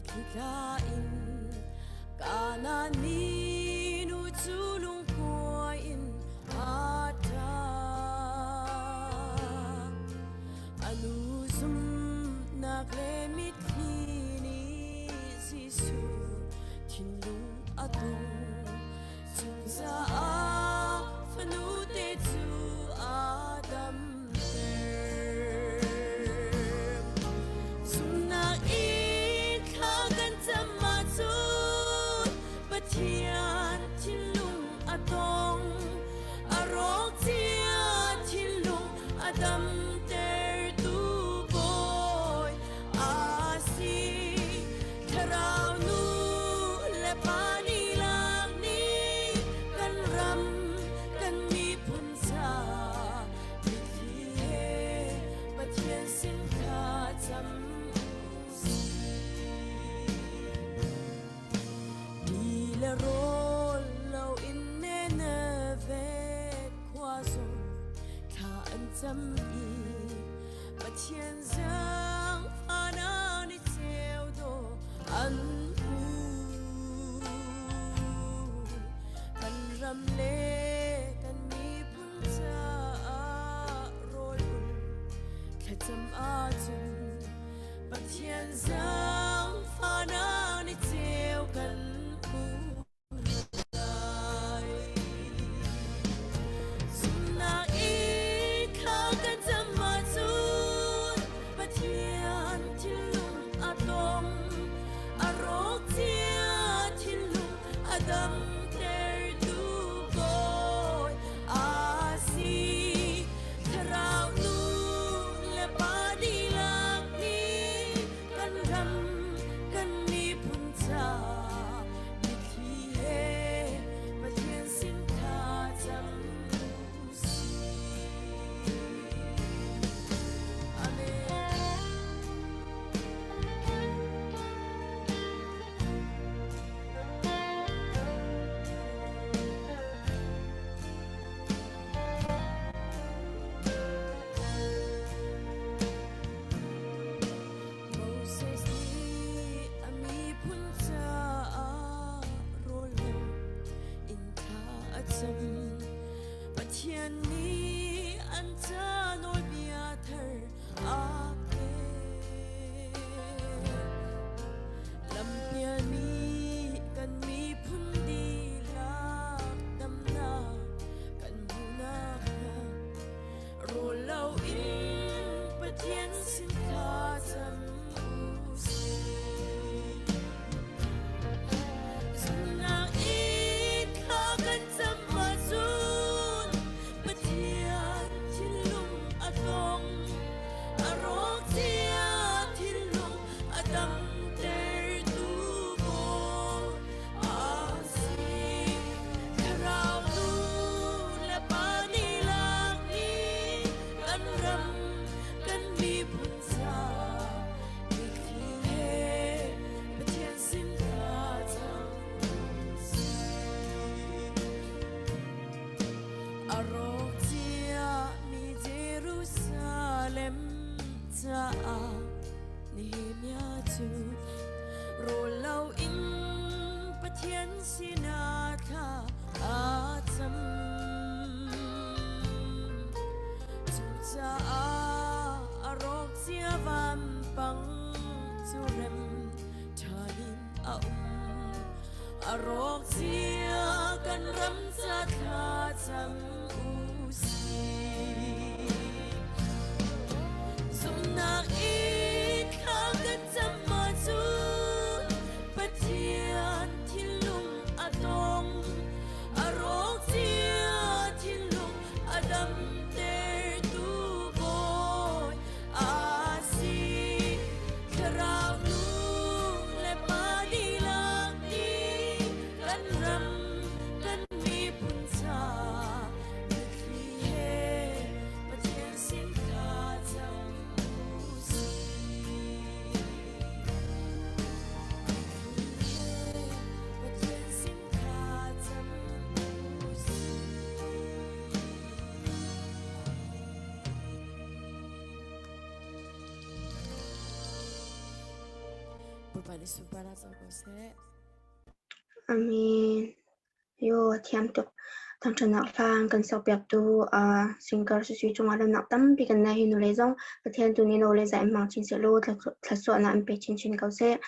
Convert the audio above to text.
Mitthli tla in Kanaan minu cu lungkuai in a ṭap. A nu zumhnak le mitthli nih Jesuh thinlung a tong. Cucaah fanute cu a damter. Zumhnak in thla kan cam ahcun Pathian thinlung a tong. A rawk cia thinlung a damtertu Bawi a si. Thlarau nu le pa lilak nih kan ram kan miphun ca mitthli he Pathian sin thla cam usih. Ti le rawl lo in Nineveh khua zong thla an cam i Pathian zaangfahnak ni ceu dawh an hmu. Kan ram le kan miphun caah rawl ul thlacam ahcun Pathian zaangfahnak ni ceu kan hmu. Zumhnak i thla kan cam ahcun Pathian thinlung a tong, a rawk cia thinlung a damtertu Bawi a si. Thlarau nu le pa dihlak nih kan ram kan miphun ca mitthli he Pathian sin thla cam usih. Amen. Moses nih a miphun caah rawl lo in thla a cam. Pathian nih an ca nawlbia thar a pek. Lampialmi kan miphun dihlak damnak kan hmuhnak hnga Rawl loin Pathian sin thla cam usih. Zumhnak in thla kan cam ahcun Pathian thinlung a tong. A rawk cia thinlung a damtertu Bawi a si. Thlarau nu le pa dihlak nih kan ram kan miphun ca mitthli he Pathian sin thla cam usih. A rawk cia mi Jerusalem caah Nehemiah cu rawl loin Pathian sinah thla a cam. Cucaah a rawk cia vampang cu rem ṭhan in a um. A rawk cia kan ram ca thla cam u sih. Zumhnak i thla kan cam ahcun Pathian thinlung a tong. A rawk cia thinlung a damtertu Bawi a si. Thlarau nu le pa dihlak nih kan ram kan miphun ca mitthli he. Bawipa nih sunparnak co ko seh. Amen. Yo, thiam tuk. Thangṭhatnak hla an kan sakpiaktu uh, singer Susu cungah lawmhnak tampi kan nei. Hi nu le zong Pathian tu nih nawl le zai in hmang chin sehlaw thluachuahnak in pe chinchin ko seh.